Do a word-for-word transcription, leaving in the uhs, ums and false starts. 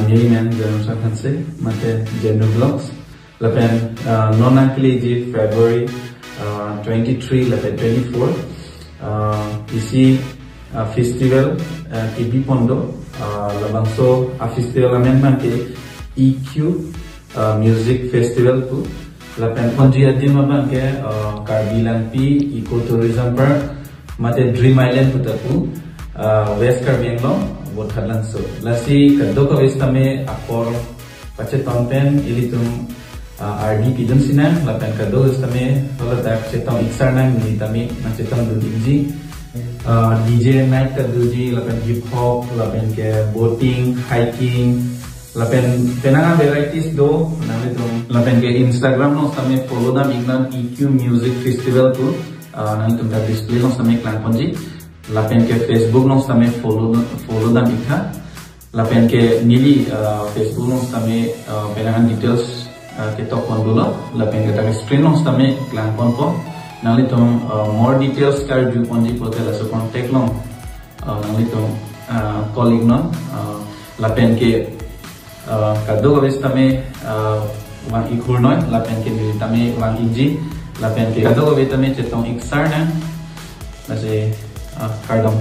Neli men Jenu Sanghanse, mate Jenu Vlogs. Lapen, uh, non nangkeleji February, uh, twenty-three lapen twenty-four. Uh, isi, uh, festival, uh, kebi pon do, uh, labangso a festival amen abangke E Q, uh, Music Festival pu. Lapen ponji adim abangke, uh, Karbi Langpi Eco Tourism Park, mate Dream Island pu ta pu, uh, West Karbi Anglong, Vothatlangso. Lasi kadokave sitame apor pachetong pen ilitum, uh, ardi pidun sinang, lapen kadokave sitame haladak chetong iksar nang, neli tame nangchetongdun ikji. Uh, D J night ta doji, lapen hip hop, lapen ke boating, hiking, lapen penang varieties do, nanglitum. Lapen ke Instagram along sitame follow dam iknon, E Q Music Festival pu, uh, nanglitum ta display along sitame klang ponji. Lapen ke Facebook along sitame follow, follow dam iktha. Lapen ke neli, uh, Facebook along sitame, uh, penang details, uh, ketok pon dolo. Lapen ke ta screen along sitame klang ponpo. Nanglitum, uh, more details karju ponji pulote laso contact along, uh, nanglitum, uh, call iknon, uh, lapen ke, uh, kadokave sitame, uh, vang ik hur noi, lapen ke neli tame vang ikji, lapen ke kadokave tame chetong iksar nang, lasi, uh, kardom.